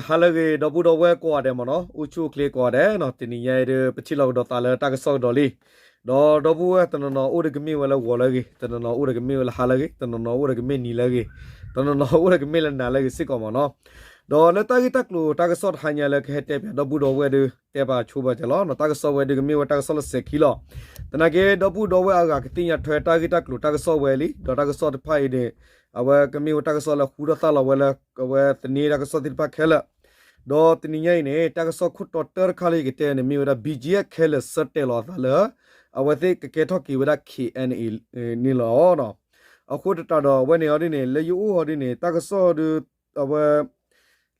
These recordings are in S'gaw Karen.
ဟါလၢအဂ့ၤ ဒီပုၢ်ဒီဝဲၢ်ကိးဂၤဒဲးမ့ၢ်နီၤ, အိၣ်ဆူၣ်အိၣ်ချ့ကိးဂၤဒဲးနီၤ, တနံၤညါအံၤဒီး ပထံၣ်လိာ်ကဒီးသးလၢတၢ်ကစီၣ်ကဒီးလံ. ဒီးဒီပုၢ်ဝဲၢ်တနီၤနီၤအိၣ်ဒီးကမ့ၢ်ဝဲလၢဂီၤလၢအဂ့ၤ, တနီၤနီၤအိၣ်ဒီးကမ့ၢ်ဝဲလၢဟါလၢအဂ့ၤ, တနီၤနီၤအိၣ်ဒီးကမ့ၢ်နံၤလၢအဂ့ၤ, တနီၤနီၤအိၣ်ဒီးကမ့ၢ်လၢနၤလၢအဂ့ၤစ့ၢ်ကီးမ့ၢ်နီၤ. ဒီးလၢတၢ်ဂ့ၢ်တၢ်ကျိၤတၢ်ကစီၣ်တဟါညါလၢကဟဲတဲပၠးဒီပုၢ်ဒီဝဲၢ်ဒီး တဲပာ်ဆိပာ်စၢၤလီၤ. တၢ်ကစီၣ်ဝဲဒုးကမ့ၢ်ဝဲတၢ်ကစီၣ်လၢစဲးခံလီၤ. သနာ်က့ ဒီပုၢ်ဒီဝဲၢ်အဂၤကသ့ၣ်ညါထွဲတၢ်ဂ့ၢ်တၢ်ကျိၤတၢ်ကစီၣ်ဝဲလံ, ဒီးတၢ်ကစီၣ်တဖၣ်အံၤန့ၣ် အဝဲကမ့ၢ်ဝဲတၢ်ကစီၣ်လၢဃူထီၣ်သၣ်လီၤဝဲလၢ အဝဲသန့တၢ်ကစီၣ်သ့ၣ်တဖၣ်ခဲလၢာ်. ဒီးတနံၤညါအံၤန့ၣ် တၢ်ကစီၣ်ခိၣ်တီတၢတခါလၢယကတဲန့ၣ် မ့ၢ်ဝဲဒၣ် ဘီၣ်ကၠံၣ်အဲၣ် ခဲလၢာ်ဆၢတဲာ်လီၤအသးလၢ အဝဲသ့ၣ်ကကဲထီၣ်က့ၤဝဲဒၣ် ခ့ၣ်အဲၣ်အၣ်အ့ၣ် န့ၣ်လီၤ. အဃိသတးဒီးအဝဲန့ၣ်အီၤဒ်န့ၣ် လၢယအိၣ်အီၤဒ်န့ၣ် တၢ်ကစီၣ်ဒီး အဝဲ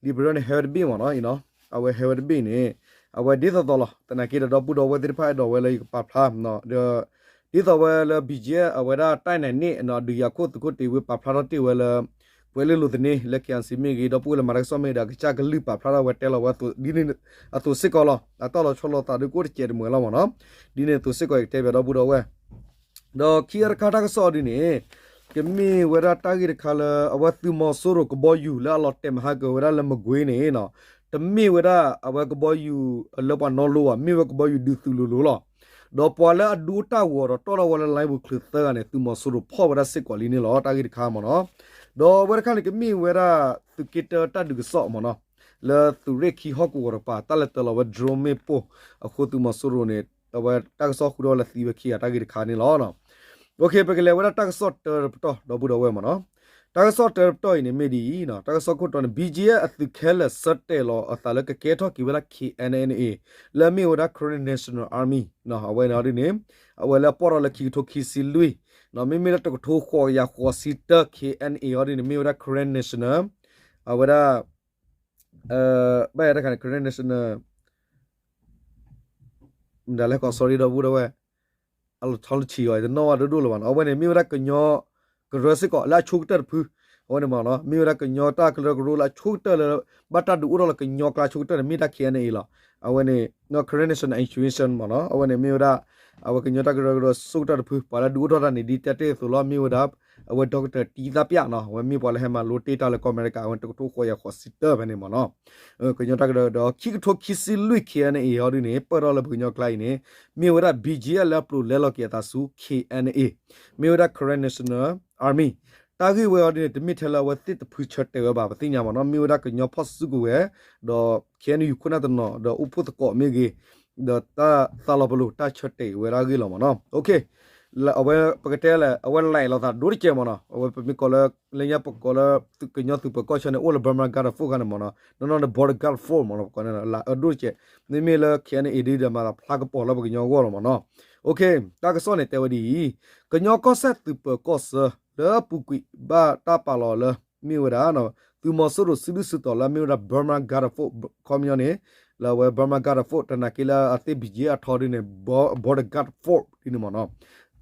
လံာ်ပရၢန့ၣ် ဟဲဝဲတဘ့ၣ်မ့ၢ်နီၤ, အဝဲဟဲဝဲတဘ့ၣ်န့ၣ် အဝဲဒ်သိးသိးလီၤ. သနာ်က့ဒီးဒီပုၢ်ဒီဝဲၢ်သ့ၣ်တဖၣ်အဲၣ်ဒိးဝဲလၢယကပာ်ဖျါ ဒီး ဒ်သိးဝဲလၢ ဘီၣ်ကၠံၣ်အဲၣ် အဝဲဒၣ်တၢ်နဲၣ်န့ၣ် အဒုးယၤခိၣ်သုးခိၣ်တ့ၢ်ဝံၤ ပာ်ဖျါထီၣ်တ့ၢ်ဝဲလၢ ပှဲၤလၢလိာ်သန့လၢ ခ့ၣ်အဲၣ်အၣ်စံၣ်မ့ၢ်ဂ့ၤ ဒီပုၢ်ဝဲၢ်လၢမၤတၢ်ကစီၣ်မ့ၢ်ဂ့ၤဒီး အကစၢ်ကလုၢ်ပာ်ဖျါထီၣ်ဝဲတဲလီၤဝဲဒ်န့ၣ်အသိးစ့ၢ်ကီးလီၤ. အတၢ်လီၤဆီလိာ်သးဒုးကအိၣ်တစဲးတမှဲၤလီၤမ့ၢ်နီၤ. ဒ်န့ၣ်အသိးစ့ၢ်ကီး ယကတဲပၠးဒီပုၢ်ဒီဝဲၢ် ဒီးခံခါတခါတၢ်ကစီၣ်အီၤဒ်န့ၣ် ကမ့ၢ်ဝဲဒၣ်တၢ်ဂ့ၢ်တခါလၢ အဝဲသုးမီၤစိရိၤကဘီယူၤလၢအလီၤတဲာ်မဟါကဝဲဒၣ်လၢမကွ့ၤန့ၣ် တမ့ၢ်ဝဲဒၣ်အဝဲကဘီယူၤလၢပှၤနီလိဘၣ်, မ့ၢ်ဝဲကဘီယူၤဒုးသုးလိၤလိၤလီၤ. ဒီးပှၤလၢအဒိတၢ်ဂီၤဒီးတီၣ်ထီၣ်ဝဲလၢလါပူၤချုးသၢဂၤန့ၣ် သုးမီၤစိရိၤဖီၣ်ဝဲဒၣ်စ့ၢ်ကီးလံန့ၣ်လီၤ. တၢ်ဂ့ၢ်တခါမ့ၢ်နီၤ. ဒီးအဝဲတခါန့ၣ် ကမ့ၢ်ဝဲဒၣ်သုးက့တၢတၢ်ဒုးကစီၣ်မ့ၢ်နီၤ, လၢသုးရ့ၣ်ခံဟီၣ်ကဝီၤတကပၤ တၢ်လဲၤတၢၤလီၤဝဲ drone မ့ၣ်ပိၢ်အဃိ သုးမီၤစိရိၤန့ၣ် အဝဲတၢ်ကစီၣ်ဃုထီၣ်ဝဲလၢသံဝဲခံဂၤတၢ်ဂ့ၢ်တခါန့ၣ်လီၤ. ပကလဲၤဝဲဒၣ်တၢ်ကစီၣ်တၢတပတီၢ် ဒီပုၢ်ဒီဝဲၢ်မ့ၢ်နီၤ. တၢ်ကစီၣ်တၢတပတီၢ်အံၤန့ၣ်မ့ၢ်ဒ်အံၤ, တၢ်ကစီၣ်ခိၣ်တီန့ၣ် ဘီၣ်ကၠံၣ်အဲၣ် အသုးခဲလၢာ်ဆၢတဲာ်လီၤအသးလၢကကဲထီၣ်က့ၤဝဲဒၣ် ခ့ၣ်အဲၣ်အၣ်အ့ၣ် လၢအမ့ၢ်ဝဲဒၣ် Karen National Army အဝဲန့ၣ်အီၤဒ်န့ၣ် အဝဲလၢအပီၢ်ထီၣ်လၢခံကထိခံဆံလွံၢ်, မ့မ့ၢ်လၢတကထိဃိးကယၤဃိးဆံတၢ ခ့ၣ်အဲၣ်အၣ်အ့ၣ် အီၤဒ်န့ၣ် မ့ၢ်ဝဲဒၣ် Karen National အဝဲဒၣ် ဘၣ်ယၤတခါန့ၣ် Karen National မတၤလဲၣ်ကီး sorry ဒီပုၢ်ဒီဝဲၢ်, အလီၤဆီလၢဆံးအီၤ တနီၣ်ဝဲဒိၣ်ဒိၣ်လၢၤဘၣ်နီၤ. အဝဲန့ၣ် မ့ၢ်ဝဲဒၣ်ကညီကရၢစ့ၢ်ကီးလၢအဆိကတၢၢ်တဖု, အဝဲန့ၣ်မ့ၢ်နီၤ မ့ၢ်ဝဲဒၣ်ကညီတၢ်ကရၢကရိလၢအဆိကတၢၢ်လၢ ဘၣ်တၢ်ဒုးအိၣ်ထီၣ်လၢကညီကျါဆိကတၢၢ်န့ၣ် မ့ၢ်ဒၣ် ခ့ၣ်အဲၣ်အၣ်အ့ၣ်လီၤ. အဝဲန့ၣ် Karen National Insurance မ့ၢ်နီၤ အဝဲန့ၣ်မ့ၢ်ဝဲဒၣ် အဝဲကညီတၢ်ကရၢကရိဆိကတၢၢ်တဖု ပှၤလၢဒုးအိၣ်ထီၣ်တၢ်န့ၣ် ဒ်တဲတ့ၢ်အသိးလီၤ မ့ၢ်ဝဲဒၣ် အဝဲ Doctor တံသၣ်ပၠၣ်နီၤ အဝဲမ့ၢ်ပှၤလၢဟဲမၤလိတ့ၢ်တၢ်လၢကီၢ်အမဲရကၤ အဝဲတကထိဃိးကယၤဃိးဆံတၢဖဲန့ၣ်မ့ၢ်နီၤ. ကညီတၢ်ကရၢကရိ ခံကထိခံဆံလွံၢ် ခ့ၣ်အဲၣ်အၣ်အ့ၣ် အီၤဒ်န့ၣ် ပၢၢ်ထီၣ်လၢပကညီကျါအံၤန့ၣ် မ့ၢ်ဝဲဒၣ် ဘီၣ်ကၠံၣ်အဲၣ် လၢအပျိာ်လဲလီၤက့ၤအသးဆူ ခ့ၣ်အဲၣ်အၣ်အ့ၣ်, မ့ၢ်ဝဲဒၣ် Karen National Army. တၢ်ဂ့ၢ်ဝဲအီၤဒ်န့ၣ် တမ့ၢ်ထဲလၢအဝဲသ့ၣ်တဖုဆၢတဲာ်ဝဲဘၣ် ပသ့ၣ်ညါမ့ၢ်နီၤ မ့ၢ်ဝဲဒၣ်ကညီဖီၣ်စုကဝဲၤ ဒီး ခ့ၣ်အဲၣ်ယူၣ် ခိၣ်နၢ်တနီၤ ဒီးအိၣ်ဖှိၣ်သကိးမ့ၢ်ဂ့ၤ ဒီးတၢ်သးလီၤပလိာ် တၢ်ဆၢတဲာ်ဝဲဒၣ်အဂ့ၢ်လီၤမ့ၢ်နီၤ. အဝဲပကတဲလဲၣ် အဝဲလဲၤလိာ်သးဒိၣ်တကဲးမ့ၢ်နီၤ အဝဲပမ့ၢ်ကိးလၢ လၢညါပကိးလၢ ကညီသုးပၢၤကီၢ်ဆၢန့ၣ် အိၣ်လၢ Burma Guard Force ခါန့ၣ်မ့ၢ်နီၤ နီၢ်နီၢ်ဒီး Border Guard Force မ့ၢ်နီၤ ပကိးန့ၣ်လၢအဒိၣ်တကဲး မ့မ့ၢ်လၢ ခ့ၣ်အဲၣ်အၣ်အ့ၣ် ဒ်ဒီးမၤသးဖျါကပီၤလၢပကညီအဂီၢ်လီၤမ့ၢ်နီၤ. တၢ်ကစီၣ်န့ၣ်တဲဝဲဒ်အံၤ, ကညီကီၢ်စဲၣ်သုးပၢၤကီၢ်ဆၢ လၢအပူၤကွံာ်ဘၣ်တၢ်ပာ်လီၤလၢ မ့ၢ်ဝဲဒၣ် သုးမီၤစိရိၤစုဒုၣ်စုတီၤလၢအမ့ၢ်ဝဲဒၣ် Burma Guard Force ခီပညီန့ၣ် လၢအဝဲ Burma Guard Force တနာ်က့လၢအသ့ၣ် ဘီၣ်ကၠံၣ်အဲၣ် အထီဒ်န့ၣ် Border Guard Force ဒ်န့ၣ်မ့ၢ်နီၤ.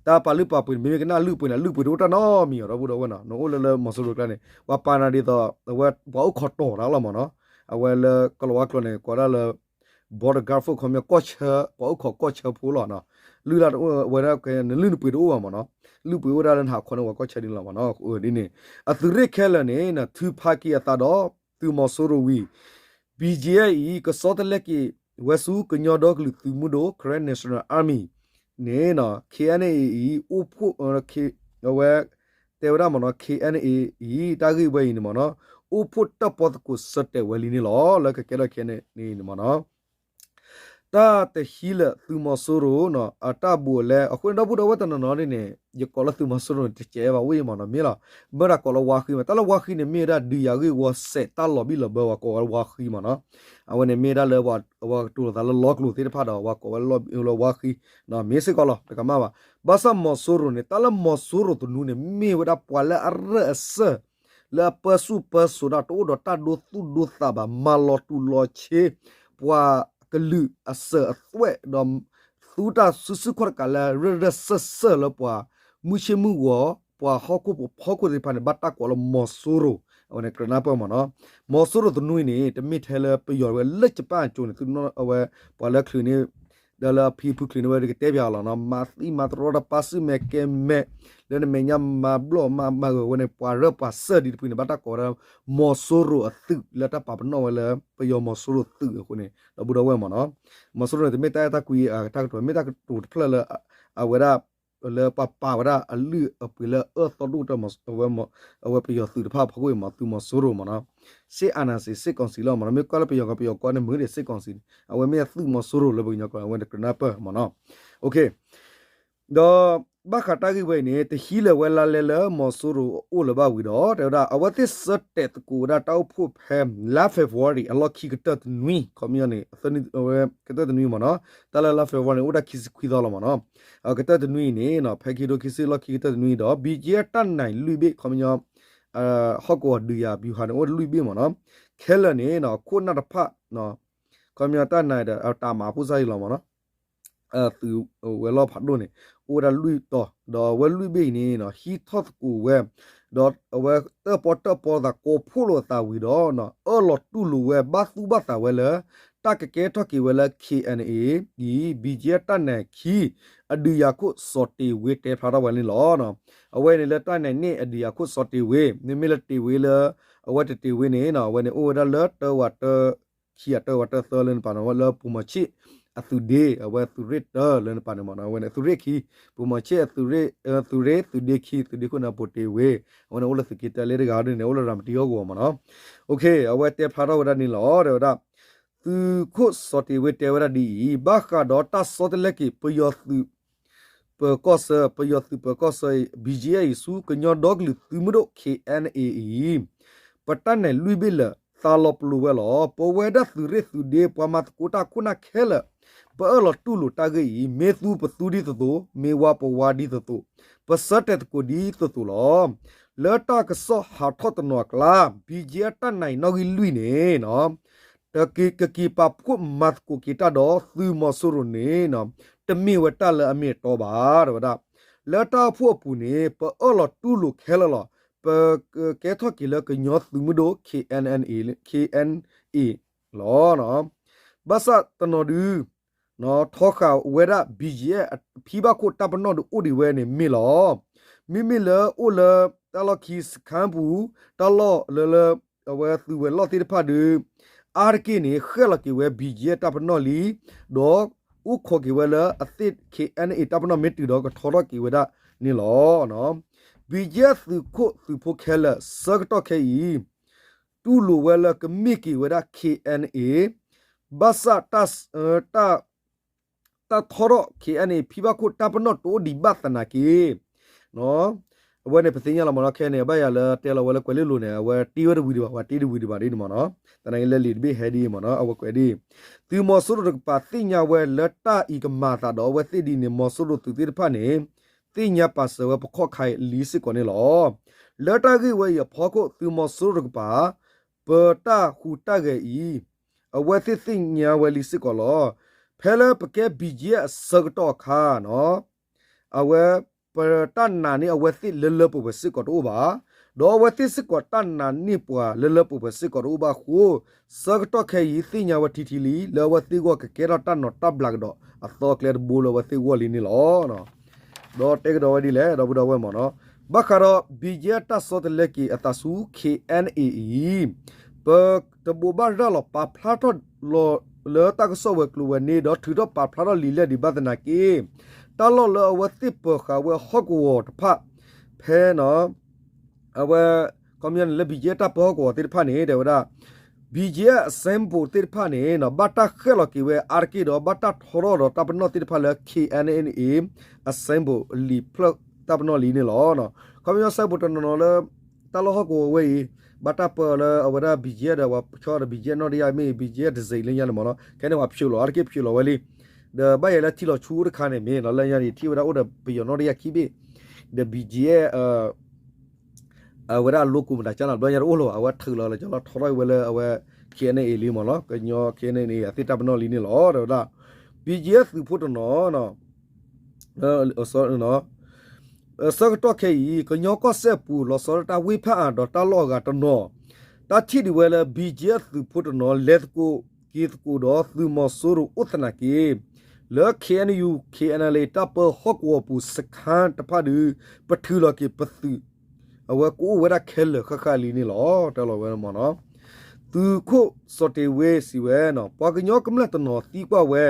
တၢ်ပာ်လုၢ်ပာ်ပှ့ၤန့ၣ် မ့မ့ၢ်ကနၣ်လုၢ်ပှ့ၤန့ၣ် လုၢ်ပှ့ၤတအိၣ်တၢ်နီတမံၤအီၤ ဒီပုၢ်ဒီဝဲၢ်နီၤ နအိၣ်လၢလၢမီၤစိရိၤကျါန့ၣ် ပှၤပာ်နၤဒ်သိး အဝဲပှၤအိၣ်ခိးတီၤတၢ်လီၤမ့ၢ်နီၤ. အဝဲလၢကလီၤဝါကျိာ်န့ၣ် ကိးဒၣ်လၢ Border Guard Force ခီပညီ ကီၢ်ဆၢ ပှၤအိၣ်ခိးကီၢ်ဆၢဖိလီၤနီၤ. လုၢ်လၢ်တအိၣ်ဝဲဒၣ် နလုၢ်နပှ့ၤတအိၣ်ဘၣ်မ့ၢ်နီၤ. လုၢ်ပှ့ၤအိၣ်ဒၣ်လၢနဟးခီန့ၣ် ပှၤကီၢ်ဆၢဒ်န့ၣ်လီၤမ့ၢ်နီၤ. ဒ်န့ၣ် အသုးရ့ၣ်ခဲလၢာ်န့ၣ် ထုးဖးက့ၤအသးဒီးသုးမီၤစိရိၤဝံၤ ဘီၣ်ကၠံၣ်အဲၣ်အံၤ ကဆီတလဲက့ၤဝဲဆူကညီဒီကလုာ်သုးမုၢ်ဒိၣ် Karen National Army န့ၣ် ခ့ၣ်အဲၣ်အၣ်အ့ၣ်အံၤ အိၣ်ဖှိၣ် အဝဲ တဲဝဲဒၣ်မ့ၢ်နီၤ ခ့ၣ်အဲၣ်အၣ်အ့ၣ်အံၤ တၢ်ဂ့ၢ်ဝဲအံၤန့ၣ်မ့ၢ်နီၤ အိၣ်ဖှိၣ်တၢၣ်ပီၣ်သကိးဆၢတဲာ်ဝဲလံန့ၣ်လီၤ. လၢကကဲထီၣ်ခ့ၣ်အဲၣ်အၣ်အ့ၣ်န့ၣ်မ့ၢ်နီၤ တၢ်တဟံးလၢာ်သုးမီၤစိရိၤ အတၢ်ဘူးအလဲ အဃိန့ၣ် ဒီပုၢ်ဒီဝဲၢ်တနီၤနီၤဒ်န့ၣ် ယကိးလၢသုးမီၤစိရိၤန့ၣ် တစဲးဘၣ်ဝဲမ့ၢ်နီၤ မ့ၢ်လီၤ. ဘၣ်ဒၣ်ကိးလၢဝါဃံမး တၢ်လၢဝါဃံန့ၣ် မ့ၢ်ဝဲဒၣ်ဒုးယၤဂ့ၢ်ဝီစဲးတၢ်လီၤဘံၣ်လီၤဘၢ ပှၤကိးဝဲလၢဝါဃံမ့ၢ်နီၤ. အဝဲန့ၣ်မ့ၢ်ဝဲဒၣ်လၢ ပှၤကတိၤလိာ်သးလၢလီကျိၤသ့ၣ်တဖၣ်ဒီး ပှၤကိးဝဲလၢဝါဃံ မ့ၢ်စ့ၢ်ကီးလီၤ တကမၣ်ဘၣ်. ဘၣ်ဆၣ်မီၤစိရိၤန့ၣ် တၢ်လၢမီၤစိရိၤသနူန့ၣ် မ့ၢ်ဝဲဒၣ်ပှၤလၢအရၢၢ်အစၢၢ် လၢအပၢဆူၣ်ပၢစိးတၢ်တအိၣ်ဒီးတၢ်ဒိသူၣ်ဒိသးဘၣ် မၤလီၤတူာ်လီၤဆ့ ပှၤကလုာ်အစၢၤအသွဲၣ်ဒီး သူတၢ်စုဆူၣ်ခီၣ်တကးလၢအရၢၢ်ရၢၢ်စၢၢ်စၢၢ်လၢပှၤ မုၢ်ဆ့ၣ်မုၢ်ဂီၤ ပှၤဟီၣ်ခိၣ်ဖိဖီခိၣ်သ့ၣ်တဖၣ်န့ၣ် ဘၣ်တၢ်ကိးလၢမီၤစိရိၤ အဝဲန့ၣ်ကြၢးနၢ်ပၢၢ်မ့ၢ်နီၤ. မီၤစိရိၤသနူအံၤန့ၣ် တမ့ၢ်ထဲလၢပယီၤဝဲလၢ Japan အကၠိန့ၣ် သုအဝဲ ပှၤလၢချုးန့ၣ် ဒီးလၢအဖံဖုချုးန့ၢ်ဝဲဒီးကတဲပၠးအီၤလီၤနီၤ, မၤသံမၤတရီတပါစုမဲာ်ကဲမဲာ်, လၢနမဲာ်ညါမၤဘျီၣ်မၤမၤဂၢၢ်ဝဲန့ၣ် ပှၤရၢပှၤစၢၢ်ဒ်တဖုန့ၣ် ဘၣ်တၢ်ကိးဝဲဒၣ် မီၤစိရိၤအသုး လၢတၢ်ပာ်ပနီၣ်ဝဲလၢ ပယီၤမီၤစိရိၤသုးအဃိန့ၣ် ဒီပုၢ်ဒီဝဲၢ်မ့ၢ်နီၤ, မီၤစိရိၤန့ၣ် တမ့ၢ်တၢ်အဲၣ်တၢ်ကွံအတၢ်ကတိၤ မ့ၢ်တၢ်ကတိၤတဖျၢၣ်လၢ အဝဲဒၣ် လၢပှၤပာ်ဝဲဒၣ်အလုၢ်အပှ့ၤလၢအအၢသီဒိၣ်ကတၢၢ် အဝဲပယီၤသုးတဖၣ်အဖီခိၣ်အံၤမ့ၢ် သုးမီၤစိရိၤမ့ၢ်နီၤ, စစ်အာဏာရှင် စစ်ကောင်စီ လီၤမ့ၢ်နီၤ, မ့ၢ်ကွၢ်လၢပယီၤကီၢ် ပယီၤကီၢ်န့ၣ် မ့ၢ်ဒ် စစ်ကောင်စီ န့ၣ် အဝဲမ့ၢ်သုးမီၤစိရိၤလၢပကညီကျိာ် အဝဲန့ၣ်ကြၢးနၢ်ပၢၢ်မ့ၢ်နီၤ, ဒီး ဘၣ်ဃးတၢ်ဂ့ၢ်ဝဲအံၤန့ၣ် တဟံးလၢၤဝဲလါလဲလၢမီၤစိရိၤအအိၣ်လၢၤဘၣ်ဝံၤဒီး တဲဝဲဒၣ် အဝဲသ့ၣ်ဆၢတဲာ်သကိးဝဲဒၣ်တၢ်အိၣ်ဖှိၣ်ဖဲ လါ February အလီၢ်ခံကတၢၢ်တနွံ ခီပညီန့ၣ် ကတၢၢ်တနွံမ့ၢ်နီၤ, တၢ်လၢလါ February န့ၣ် အိၣ်ဒၣ်ခံဆံခွံသီလီၤမ့ၢ်နီၤ, ကတၢၢ်တနွံအံၤန့ၣ် ဖဲခံကထိခံဆံလီၢ်ခံကတၢၢ်တနွံအံၤဒီး ဘံၣ်ကၠံအၣ် တၢ်နၢၤလွံၢ်ဘ့ၣ် ခီပညီ ဟီၣ်ကဝီၤဒုးယၤ ဗျူဟာ န့ၣ် အိၣ်လွံၢ်ဘ့ၣ်မ့ၢ်နီၤ, ခဲလၢာ်န့ၣ် ခိၣ်နၢ်တဖၣ် ခီပညီတၢ်နၢၤဒီး တၢ်မၤဖိစၢ်အံၤလီၤမ့ၢ်နီၤ, သုးဝဲၤလီၢ်ဖးဒိၣ်န့ၣ် အိၣ်ဝဲဒၣ်လွံၢ်တီၤ ဒီးအဝဲလွံၢ်ဘ့ၣ်အံၤန့ၣ် ဟံးထီၣ်သကိးဝဲ ဒီးအဝဲတၢၣ်ပီၣ်တၢၣ်ပီသးကိးဖှိၣ်လိာ်အသးဝံၤဒီး အၢၣ်လီၤတူၢ်လိာ်ဝဲ ဘၣ်သူၣ်ဘၣ်သးဝဲလၢ တၢ်ကကဲထီၣ်က့ၤဝဲလၢ KNA အံၤ ဘံၣ်ကၠံအၣ် တၢ်နၢၤခံ အဒုးယၤခိၣ်စီၤတ့ၤဝ့ တဲဖျါထီၣ်ဝဲန့ၣ်လီၤ. အဝဲန့ၣ်လၢတၢ်နၢၤန့ၣ် အဒုးယၤခိၣ်စီၤတ့ၤဝ့ မ့မ့ၢ်လၢတ့ၤဝ့လၢ အဝဲတ့ၤဝ့န့ၣ် အဝဲန့ၣ်အိၣ်ဝဲဒၣ်လၢတၢဝးတၢ ခံအတၢဝးတၢသၢလၢနပာ်န့ၣ် လၢပူၤမီၤဆ့ၣ်အသုးဒ့ အဝဲသုးရ့ၣ်တၢလၢနပာ်န့ၣ်မ့ၢ်နီၤ, အဝဲန့ၣ် သုးရ့ၣ်ခံ, ပူၤမီၤဆ့ၣ်အသုးရ့ၣ်, သုးရ့ၣ် သုးဒ့ခံ, သုးဒ့ခိၣ်န့ၣ် ပိာ်တ့ဝ့, အဝဲန့ၣ်အိၣ်လၢသုးက့တၢလ့တဂၤဒ်န့ၣ် အိၣ်လၢရၤမတံဟီၣ်ကဝီၤမ့ၢ်နီၤ. အဝဲတဲဖျါထီၣ်ဝဲဒၣ်န့ၣ်လီၤ. တဲဝဲဒၣ် သုးခိၣ်စီၤတ့ဝ့တဲဝဲဒၣ်ဒ်အံၤ, ဘၣ်ဃးဒီးတၢ်ဆီတလဲက့ၤ ပယီၤသုး ပၢၤကီၢ်ဆၢ, ပယီၤသုးပၢၤကီၢ်ဆၢအံၤ ဘံၣ်ကၠံအၣ် အံၤဆူ ကညီဒီကလုာ်သုးမုၢ်ဒိၣ် KNA အံၤ ပတၢ်နၢၤလွံၢ်ဘ့ၣ်လၢာ် သးလီၤပလိာ်ဝဲလီၤ. ပဝဲဒၣ်သုးရ့ၣ်သုးဒ့ ပှၤမၤသကိးတၢ်ခိၣ်နၢ်ခဲလၢာ် ပအၢၣ်လီၤတူၢ်လိာ်တၢ်ဂ့ၢ်အံၤ, မ့ၢ်သူပသူဒ်သိးသိး, မ့ၢ်ဝါပဝါဒ်သိးသိး, ပဆၢတဲာ်သကိးဒ်သိးသိးလီၤ. လၢတၢ်ကစီၣ်ဟးထီၣ်တနီၤအကျါ, ဘံၣ်ကၠံအၣ် တၢ်နၢၤနီၣ်ဂံၢ်လွံၢ်န့ၣ် ကက့ၤပာ်ဖှိၣ်မၤသကိးက့ၤတၢ်ဒီးသုးမီၤစိရိၤန့ၣ် တမ့ၢ်ဝဲတၢ်လၢအမ့ၢ်အတီဘၣ် တဲဝဲဒၣ်. လၢတၢ်အိၣ်ဖှိၣ်အပူၤန့ၣ် ပအၢၣ်လီၤတူၢ်လိာ်ခဲလၢာ်လီၤ. ပကကဲထီၣ်က့ၤလၢကညီသုးမုၢ်ဒိၣ် KNA, KNA လီၤ. ဘၣ်ဆၣ်တနီၤဒု ထီဃာ်ဝဲဒၣ် ဘံၣ်ကၠံအၣ် ဖံဘၣ်ခိၣ်တၢ်ပနီၣ်ဒုးအိၣ်ဒံးဝဲန့ၣ်မ့ၢ်လီၤ. မ့မ့ၢ်လၢအိၣ်လၢတၢ်လီၢ်ခံစခါပူၤ တၢ်လီၢ်လၢလၢ အဝဲသုးဝဲၤလီၢ်သ့ၣ်တဖၣ်ဒု အါတက့ၢ်န့ၣ် ဃဲၣ်လီၤက့ၤဝဲ ဘံၣ်ကၠံအၣ် တၢ်ပနီၣ်လံ, ဒီးအိၣ်ခိးက့ၤဝဲလၢအသ့ၣ် KNA တၢ်ပနီၣ်မ့ၢ်တုၤဒီးကထီထီၣ်က့ၤဝဲဒၣ်န့ၣ်လီၤ. ဘံၣ်ကၠံအၣ် သုးခိၣ်သုးဖိခဲလၢာ် ဆၢကတီၢ်ခဲအံၤ တူၢ်လိာ်ဝဲလၢကမ့ၢ်က့ၤဝဲဒၣ် KNA, ဘၣ်ဆၣ် တၢ်ထီထီၣ် KNA ဖံဘၣ်ခိၣ်တၢ်ပနီၣ်တအိၣ်ဒံးဘၣ်သနာ်က့ အဝဲန့ၣ်ပသ့ၣ်ညါလီၤမ့ၢ်နီၤ, ခဲအံၤန့ၣ် ဘၣ်ယၤလၢတဲလီၤဝဲလၢကွဲၤလ့လိၤန့ၣ် အဝဲတ့ဝဲတဝံၤဒံးဘၣ်, ပှၤတ့တဝံၤဒံးဘၣ်ဒ်န့ၣ်မ့ၢ်နီၤ, သနာ်က့လၢလံာ်တဘ့ၣ်ဟဲဒ်အံၤမ့ၢ်နီၤ, အဝဲကွဲးဒ်အံၤ, သုးမီၤစိရိၤတကပၤသ့ၣ်ညါဝဲလၢတၢ်အံၤကမၤအသးဒီး အဝဲသ့ၣ်ဒ်န့ၣ် မီၤစိရိၤသုးသ့ၣ်တဖၣ်န့ၣ် သ့ၣ်ညါပာ်စၢၤဝဲပခီၣ်ခါအံၤလံစ့ၢ်ကီးန့ၣ်လီၤ. လၢတၢ်ဂ့ၢ်ဝဲအံၤအဖီခိၣ် သုးမီၤစိရိၤတကပၤ ပတၢ်ဟူးတၢ်ဂဲၤအံၤ အဝဲသ့ၣ်သ့ၣ်ညါဝဲလံစ့ၢ်ကီးလီၤ. ဖဲလၢပကဲ ဘံၣ်ကၠံအၣ် အဆၢကတီၢ်အခါနီၤ, အဝဲ ပတၢ်နာ်န့ၢ်အဝဲသ့ၣ်လၢလၢပှဲၤပှဲၤစ့ၢ်ကီးတအိၣ်ဘၣ်, ဒီးအဝဲသ့ၣ်စ့ၢ်ကီးတၢ်နာ်န့ၢ်ပှၤလၢလၢပှဲၤပှဲၤစ့ၢ်ကီးတအိၣ်ဘၣ်အဃိ, ဆၢကတီၢ်ခဲအံၤသ့ၣ်ညါဝဲထံထံလံ လၢအဝဲသ့ၣ်ဂီၢ်ကကဲထီၣ်တၢ်နိးတၢ်ဘျးကဒီးအသီအကျဲတဘိလၢအဝဲသ့ၣ်ဂီၢ်လံန့ၣ်လီၤ. ဒီးတဲကဒီးဝဲဒ်လဲၣ် ဒီပုၢ်ဒီဝဲၢ်မ့ၢ်နီၤ, ဘၣ်ဃးဒီး ဘံၣ်ကၠံအၣ် တၢ်ဆီတလဲက့ၤအသးဆူ KNA အံၤ, ပတဘိးဘၣ်ရၤလီၤ ပာ်ဖျါထီၣ်လီၤလၢတၢ်ကစီၣ်ဝဲၤကျိၤဝဲၤန့ၣ် ဒီးထုးထီၣ်ပာ်ဖျါထီၣ်လံာ်လဲၢ်ဒံးဘၣ်သနာ်က့ တၢ်လီၢ်လၢအဝဲသ့ၣ်ပၢၤဃာ်ဝဲဟီၣ်ကဝီၤတဖၣ် ဖဲ အဝဲ ခီပညီန့ၣ်လၢ ဘံၣ်ကၠံအၣ် တၢ်ပၢဟီၣ်ကဝီၤသ့ၣ်တဖၣ်န့ၣ် တဲဝဲဒၣ် ဘံၣ်ကၠံအၣ် အsymbol သ့ၣ်တဖၣ်န့ၣ် ဘၣ်တၢ်ဃဲၣ်လီၤက့ၤဝဲအါတက့ၢ်ဒီး ဘၣ်တၢ်ထီထီၣ်ဒီးတၢ်ပနီၣ်သ့ၣ်တဖၣ်လၢ KNA အsymbol လံာ်ဖျၢၣ်တၢ်ပနီၣ်လံန့ၣ်လီၤ. ခီပညီ symbol တနီၤနီၤလၢ တၢ်လီၢ်ဟီၣ်ကဝီၤဝဲအံၤ ဘၣ်တၢ်ပၢလၢအဝဲဒၣ် ဘံၣ်ကၠံအၣ် ဒီးပှၤဆီဒီး ဘံၣ်ကၠံအၣ် နီၣ်တယၢ်မ့ၢ် ဘံၣ်ကၠံအၣ် တစ့လၢညါန့ၣ်မ့ၢ်နီၤ, ခဲန့ၣ်ပှၤဖျိးလီၤအါတက့ၢ် ဖျိးလီၤဝဲလံ ဒီးဘၣ်ယဲလၢထံလီၤဆူအိၣ်တခါန့ၣ်မ့ၢ်နီၤ, လၢညါန့ၣ် ထံၣ်ဝဲဒၣ်အိၣ်ဒီးပယီၤနီၣ်တယၢ်ခံဘ့ၣ်, ဒီး ဘံၣ်ကၠံအၣ် အဝဲဒၣ်အ logo မတၤကၢ်နီၤ ဘျီညါတအိၣ်လၢၤဘၣ်, အဝဲထုးလီၤလၢကၠီလီၤ ထီထီၣ်ဝဲလၢအဝဲ KNA လံမ့ၢ်နီၤ, ကညီ KNA အသ့ၣ်တၢ်ပနီၣ်လံန့ၣ်လီၤ. တဲဝဲဒၣ် ဘံၣ်ကၠံအၣ် သုးဖိတနီၤ ဆၢကတီၢ်ခဲအံၤ ကညီကီၢ်စဲၣ်ပူၤ လီၤဆီဒၣ်တၢ်ဝ့ၢ်ဖးအါဒီးတၢ်လီၢ်အဂၤတနီၤ, တၢ်ထံၣ်ဒံးဝဲလၢ ဘံၣ်ကၠံအၣ် သုးဖိတနီၤ လဲၤသကိးက့ၤသကိးဒီးသုးမီၤစိရိၤအိၣ်သနာ်က့ လၢ K N U K N L A တၢ်ပၢဟီၣ်ကဝီၤပူၤစခါတဖၣ်ဒုး ပထုးလီၤက့ၤပသုး အဝဲကအိၣ်ဝဲဒၣ်ခဲလၢာ်ဃၣ်ဃၣ်လံန့ၣ်လီၤ. တဲလီၤဝဲမ့ၢ်နီၤ သုးခိၣ်စီၤတ့ၤဝ့စံးဝဲနီၤ ပှၤကညီကမျၢၢ်တနီၤသံကွၢ်ဝဲ